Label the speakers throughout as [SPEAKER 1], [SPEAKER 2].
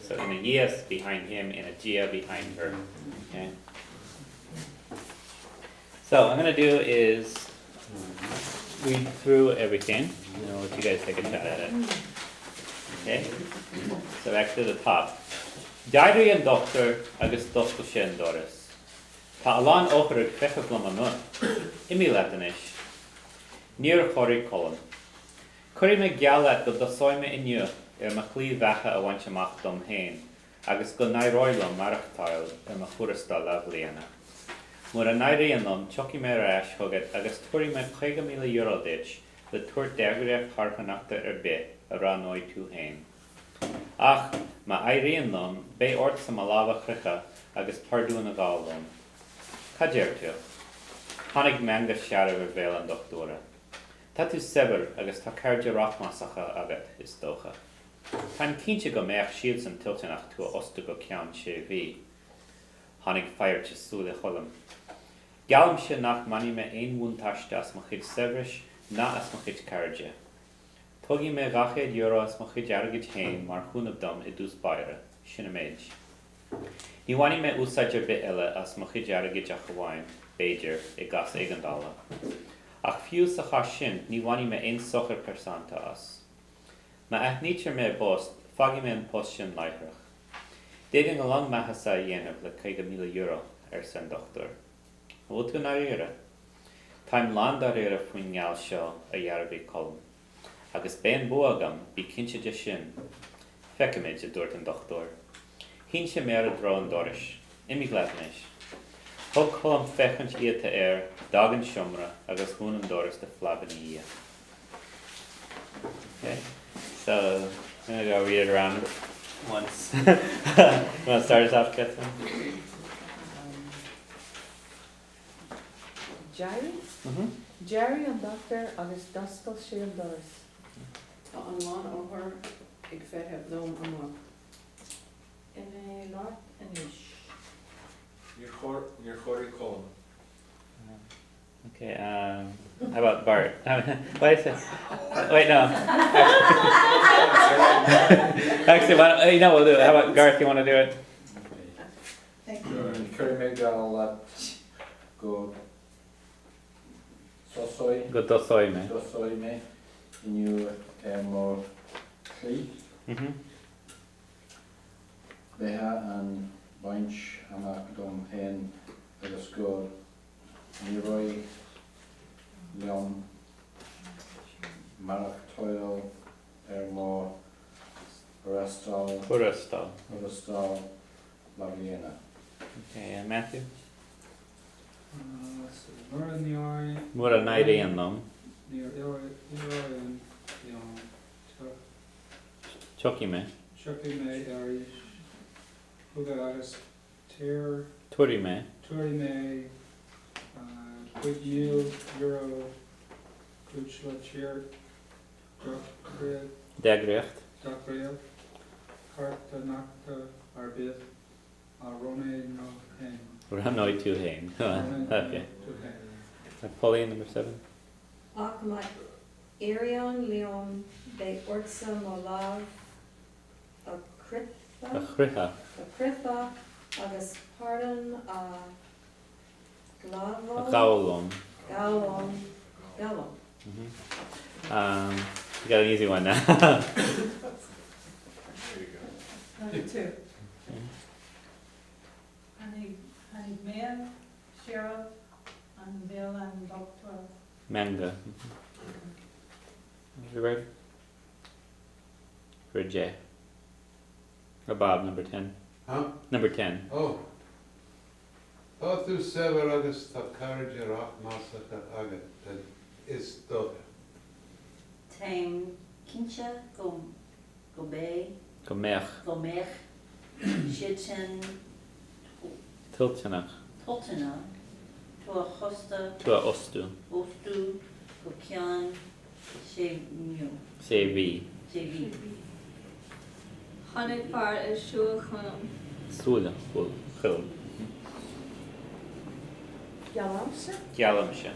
[SPEAKER 1] So ina dhiaidh, behind him, ina diaidh, behind her. Okay. So I'm going to do is read through everything and I'll let you guys take a shot at it. Okay? So back to the top. D'éirigh an dochtúir agus d'oscail sé an doras. Tá a lán othar ag feitheamh liom amuigh. Imigh leat anois. Níor chorraigh Colm. Cuirfidh mé geall leat go dtosóidh mé inniu ar mo shlí bheatha a bhaint amach dom féin agus go n-éireoidh liom maireachtáil ar mo thuarastal leathbhliana. Mura n-éiríonn liom, tiocfaidh mé ar ais chugat agus tabharfaidh mé €50,000 duit le tabhairt d'eagraíocht charthanachta ar bith a roghnóidh tú féin. Ach, má éiríonn liom, beidh ortsa mo lámh a chroitheadh agus pardún a ghabháil liom. Cad deir tú? Tháinig meangadh searbh ar bhéal an dochtúra. Tá tú saibhir agus tá cairde rachmasacha agat, is dócha. Táim cinnte go mbeadh siadsan toilteanach tú a fhostú go ceann sé mhí. Tháinig faghairt i súile Choilm. Geallaimse nach mbainfidh mé aon bhuntáiste as mo chuid saibhris ná as mo chuid cairde. Tógfaidh mé €200 as mo chuid airgid féin mar chúnamh dom i dtús báire, sin an méid. Ní bhainfidh mé úsáid ar bith eile as mo chuid airgid ach amháin, b'fhéidir, i gcás éigeandála. Ach fiú sa chás sin, ní bhainfidh mé aon sochar pearsanta as. Má aithnítear mé i bpost, fágfaidh mé an post sin láithreach. D'fhéadfainn a lán maitheasa a dhéanamh le €50,000, arsa an dochtúir. An bhfuil tú i ndáiríre? Táim lándáiríre faoin ngeall seo, a dhearbhaigh Colm. Agus beidh an bua agam, bí cinnte de sin. Feicfimid, a dúirt an dochtúir. Shín sé méar i dtreo an dorais. Imigh leat anois. Thug Colm féachaint iata air, d'fhág an seomra agus dhún an doras de phlab ina dhiaidh. Okay, so I'm gonna go read it around once. you want to start us off, Catherine?
[SPEAKER 2] D'éirigh? D'éirigh an dochtúir agus d'oscail sé an doras.
[SPEAKER 3] Tá a lán othar ag feitheamh liom amuigh.
[SPEAKER 4] Imigh leat anois.
[SPEAKER 5] Níor chorraigh Colm.
[SPEAKER 1] Okay, um, how about Bart? Wait, a wait, no. Actually, why don't, you know, we'll do it. How about Garth, you want to do it?
[SPEAKER 5] Cuirfidh mé geall leat go dtosóidh.
[SPEAKER 1] Go dtosóidh mé.
[SPEAKER 5] Tosóidh mé inniu ar mo shlí. Beatha a bhaint amach dom féin agus go n-éireoidh liom maireachtáil ar mo thuarastal.
[SPEAKER 1] Tuarastal.
[SPEAKER 5] Tuarastal leathbhliana.
[SPEAKER 1] Okay, and Matthew?
[SPEAKER 6] Uh, let's see. Mura n-éirí.
[SPEAKER 1] Mura n-éiríonn liom.
[SPEAKER 6] Ní éiríonn liom.
[SPEAKER 1] Tiocfaidh mé.
[SPEAKER 6] Tiocfaidh mé arís chugat agus tabhair.
[SPEAKER 1] Tabharfaidh mé.
[SPEAKER 6] Tabharfaidh mé €50,000 duit le tabhairt
[SPEAKER 1] D'eagraíocht.
[SPEAKER 6] D'eagraíocht carthanachta ar bith a roghnóidh tú féin.
[SPEAKER 1] Roghnóidh tú féin. Okay.
[SPEAKER 6] Tú féin.
[SPEAKER 1] Pauline, number 7.
[SPEAKER 7] Ach má éiríonn liom, beidh ortsa mo lámh a
[SPEAKER 1] chroitheadh. A chroitheadh.
[SPEAKER 7] A chroitheadh agus pardún a
[SPEAKER 1] A ghabháil liom.
[SPEAKER 7] Gabháil liom.
[SPEAKER 1] Um, you got an easy one now.
[SPEAKER 3] There
[SPEAKER 5] you go.
[SPEAKER 4] Number 2. Tháinig tháinig méar searbh ar bhéal an dochtúra.
[SPEAKER 1] Meangadh. Everybody? For J. Or Bob, number 10.
[SPEAKER 8] Huh?
[SPEAKER 1] Number 10.
[SPEAKER 8] Oh. Tá tú saibhir agus tá cairde rachmasacha agat, is dócha.
[SPEAKER 9] Táim cinnte go go mbeidh.
[SPEAKER 1] Go mbeadh.
[SPEAKER 9] Go mbeadh siadsan
[SPEAKER 1] Toilteanach.
[SPEAKER 9] Toilteanach tú a chosta.
[SPEAKER 1] Tú a fhostú.
[SPEAKER 9] Fhostú go ceann sé mhí.
[SPEAKER 1] Sé mhí.
[SPEAKER 9] Sé mhí.
[SPEAKER 10] Tháinig fear i súil Choilm.
[SPEAKER 1] Súile Choilm.
[SPEAKER 2] Geallaimse.
[SPEAKER 1] Geallaimse.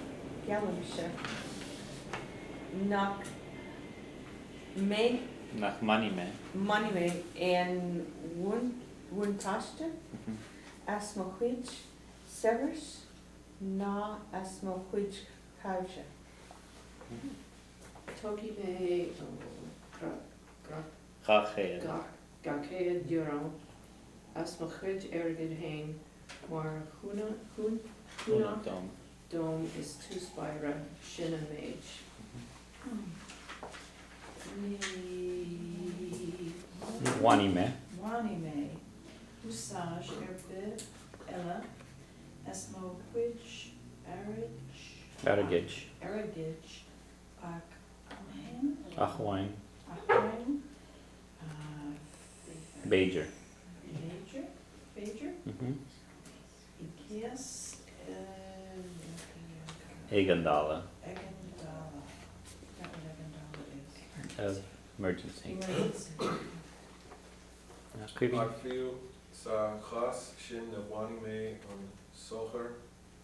[SPEAKER 2] Geallaimse nach mbeidh.
[SPEAKER 1] Nach mbainfidh mé.
[SPEAKER 2] Mbainfidh mé aon bhuntáiste as mo chuid saibhris ná as mo chuid cairde.
[SPEAKER 3] Tógfaidh mé
[SPEAKER 1] 200.
[SPEAKER 3] €200 as mo chuid airgid féin mar chúnamh
[SPEAKER 1] dom.
[SPEAKER 3] dom is tús báire, sin an méid.
[SPEAKER 1] Bhainfidh mé.
[SPEAKER 4] Bhainfidh mé úsáid ar bith eile as mo chuid
[SPEAKER 1] Airgid.
[SPEAKER 4] airgid ach amháin.
[SPEAKER 1] Ach amháin.
[SPEAKER 4] Amháin.
[SPEAKER 1] B'fhéidir.
[SPEAKER 4] B'fhéidir. B'fhéidir. I gcás
[SPEAKER 1] Éigeandála.
[SPEAKER 4] Éigeandála. That what éigeandála is.
[SPEAKER 1] Of emergency.
[SPEAKER 4] Emergency.
[SPEAKER 1] Caoimhín.
[SPEAKER 11] Ach fiú sa chás sin ní bhainfidh mé an sochar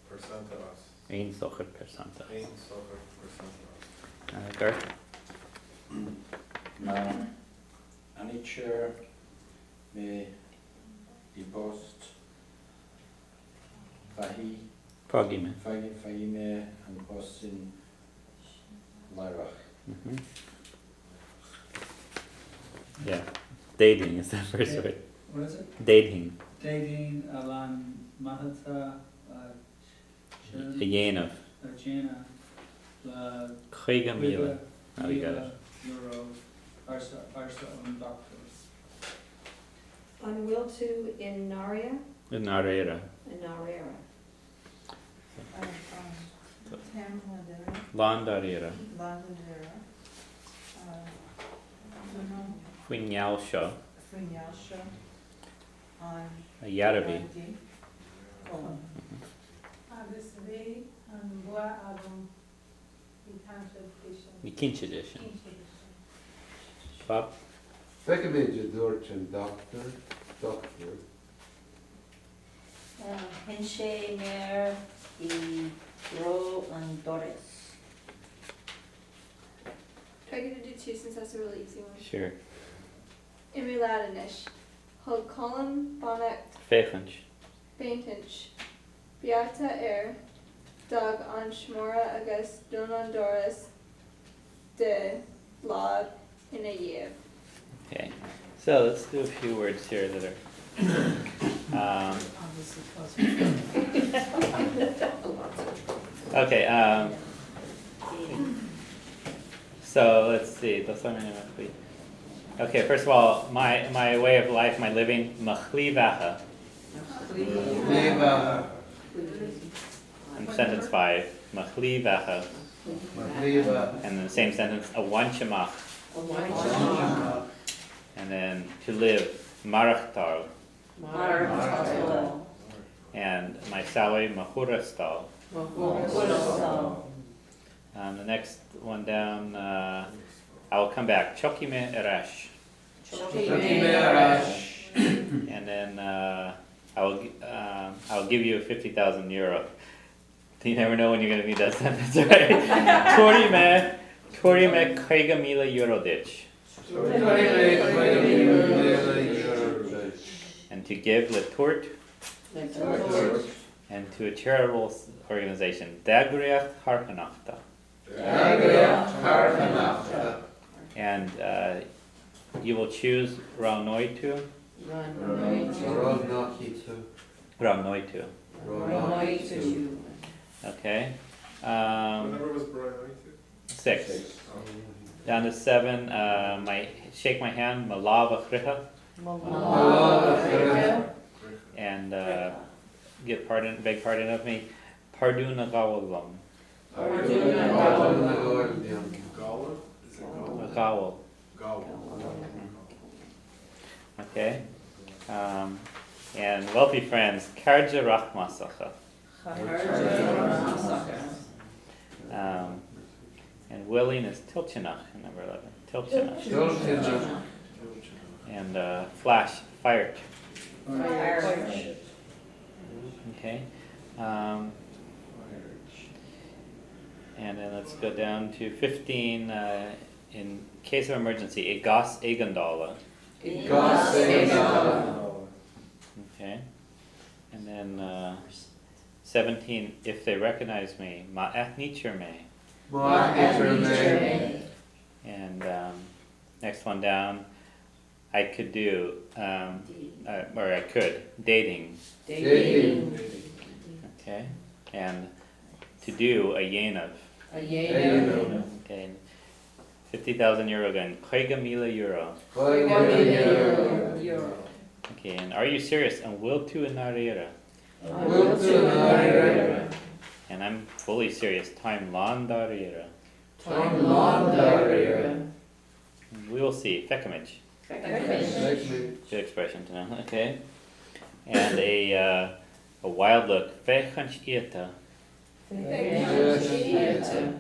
[SPEAKER 11] pearsanta as.
[SPEAKER 1] Aon sochar pearsanta.
[SPEAKER 11] Aon sochar pearsanta as.
[SPEAKER 1] Garth.
[SPEAKER 5] Má ainnítear mé i bpost faighidh
[SPEAKER 1] Fágfaidh mé.
[SPEAKER 5] Fágfaidh mé an post sin láithreach.
[SPEAKER 1] Yeah. Dating is the first word.
[SPEAKER 6] What is it?
[SPEAKER 1] Dating.
[SPEAKER 6] Dating a lán maitheasa
[SPEAKER 1] A dhéanamh.
[SPEAKER 6] A dhéanamh le
[SPEAKER 1] 50,000. Oh, you got it.
[SPEAKER 6] euro arsa arsa an dochtúir.
[SPEAKER 7] An bhfuil tú i ndáiríre?
[SPEAKER 1] I ndáiríre.
[SPEAKER 7] I ndáiríre.
[SPEAKER 4] Tam Ladera.
[SPEAKER 1] Lándáiríre.
[SPEAKER 4] Lándáiríre.
[SPEAKER 1] Faoin ngeall seo.
[SPEAKER 4] Faoin ngeall seo. An.
[SPEAKER 1] A dhearbhaigh.
[SPEAKER 4] Agus bhí an bua agam bí cinnte de sin.
[SPEAKER 1] Bí cinnte de sin. Bob?
[SPEAKER 8] Feicfimid, a dúirt an dochtúir, dochtúir.
[SPEAKER 9] Sheinn sé méar i dtreo an dorais.
[SPEAKER 10] Do I get to do two since that's a really easy one?
[SPEAKER 1] Sure.
[SPEAKER 10] Imigh leat anois. Thug Colm beannacht.
[SPEAKER 1] Féachaint.
[SPEAKER 10] Féachaint. Beata air. D'fhág an seomra agus dún an doras de láimh ina dhiaidh.
[SPEAKER 1] Okay, so let's do a few words here that are. Um, okay, um, so let's see. Okay, first of all, my, my way of life, my living, mo shlí bheatha. In sentence 5, mo shlí bheatha. And then the same sentence, a bhaint amach. And then to live, maireachtáil. And my salary, mo thuarastal. The next one down, I will come back. Tiocfaidh mé ar ais. And then I will I will give you 50,000 euro. You never know when you're going to need that sentence, right? Tabharfaidh mé, tabharfaidh mé €50,000 duit. And to give le tabhairt. And to a charitable organization, D'eagraíocht charthanachta. And you will choose Roghnóidh tú. Roghnóidh tú. Okay.
[SPEAKER 11] What number was Roghnóidh tú?
[SPEAKER 1] 6. Down to 7. My shake my hand. Mo lámh a chroitheadh. And get pardon, beg pardon of me. Pardún a ghabháil liom.
[SPEAKER 11] Gala? Is it Gala?
[SPEAKER 1] Gabháil.
[SPEAKER 11] Gabháil.
[SPEAKER 1] Okay. And wealthy friends, Cairde rachmasacha. And willing is toilteanach in number 11. Toilteanach. And flash, faghairt. Okay. And then let's go down to 15. In case of emergency, i gcás éigeandála.
[SPEAKER 9] I
[SPEAKER 8] gcás éigeandála.
[SPEAKER 1] Okay. And then 17, if they recognize me, má aithnítear mé.
[SPEAKER 8] Má aithnítear mé.
[SPEAKER 1] And next one down, I could do, or I could, dating.
[SPEAKER 8] Dating.
[SPEAKER 1] Okay. And to do, a dhéanamh.
[SPEAKER 3] A dhéanamh.
[SPEAKER 1] Okay. 50,000 euro again, €50,000.
[SPEAKER 3] Euro.
[SPEAKER 1] Okay, and are you serious? An bhfuil tú i ndáiríre.
[SPEAKER 8] An bhfuil tú i ndáiríre.
[SPEAKER 1] And I'm fully serious. Táim lándáiríre.
[SPEAKER 8] Táim lándáiríre.
[SPEAKER 1] We will see. Feicfimid.
[SPEAKER 8] Feicfimid.
[SPEAKER 1] Good expression to know. Okay. And a wild look. Féachaint fhiata.
[SPEAKER 8] Féachaint fhiata.